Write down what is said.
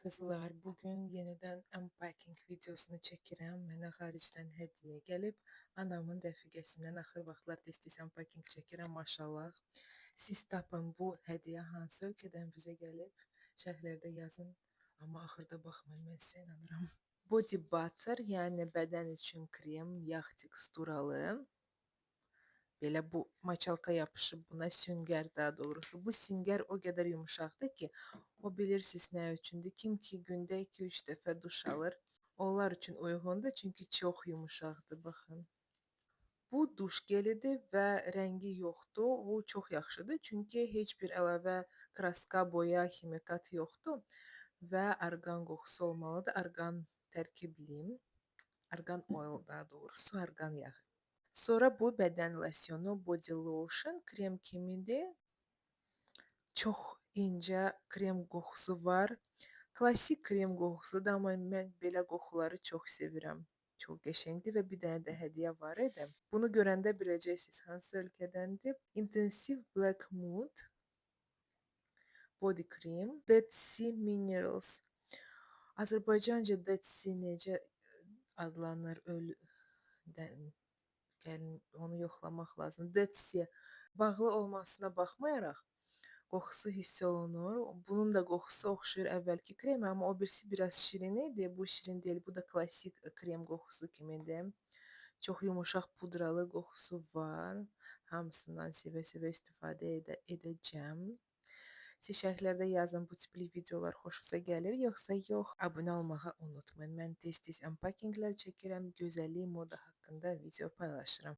Qızlar, bugün yenidən unpacking videosunu çəkirəm. Mənə xaricdən hədiyyə gəlib. Anamın rəfiqəsindən axır vaxtlar tez-tez unpacking çəkirəm, maşallah. Siz tapın bu hədiyyə hansı ölkədən bizə gəlib? Şərhlərdə yazın. Amma axırda baxmayın, mən sizə inanıram. Body butter, yəni bədən üçün krem, yağ teksturalı. Belə bu maçalka yapışıb buna, süngər daha doğrusu. Bu süngər o qədər yumşaqdır ki, o bilirsiniz nə üçündür? Kim ki gündə 2-3 dəfə duş alır, onlar üçün uyğundur, çünki çox yumşaqdır, baxın. Bu duş gelidir və rəngi yoxdur. Bu çox yaxşıdır, çünki heç bir əlavə kraska, boya, ximikat yoxdur və arqan qoxusu olmalıdır. Arqan tərkibli, arqan oil daha doğrusu, arqan yağı. Sonra bu bədən losyonu, body lotion, krem kimidir. Çox incə krem qoxusu var. Klassik krem qoxusudur, amma mən belə qoxuları çox sevirəm. Çox qəşəngdir və bir dənə də hədiyyə var idi. Bunu görəndə biləcəksiniz hansı ölkədəndir. Intensive Black Mud Body Cream, Dead Sea Minerals. Azərbaycanca Dead Sea necə adlanır? Ölü gəlin onu yoxlamaq lazım. Dead Sea bağlı olmasına baxmayaraq qoxusu hiss olunur. Bunun da qoxusu oxşayır əvvəlki kremə, amma o birisi biraz şirin idi. Bu şirin deyil. Bu da klassik krem qoxusu kimidir. Çox yumuşaq pudralı qoxusu var. Hamısından sevə-sevə istifadə edəcəm. Siz şərhlərdə yazın bu tipli videolar xoşunuza gəlir, yoxsa yox. Abunə olmağı unutmayın. Mən tez-tez unpackinglər çəkirəm, gözəllik, moda haqqında video paylaşıram.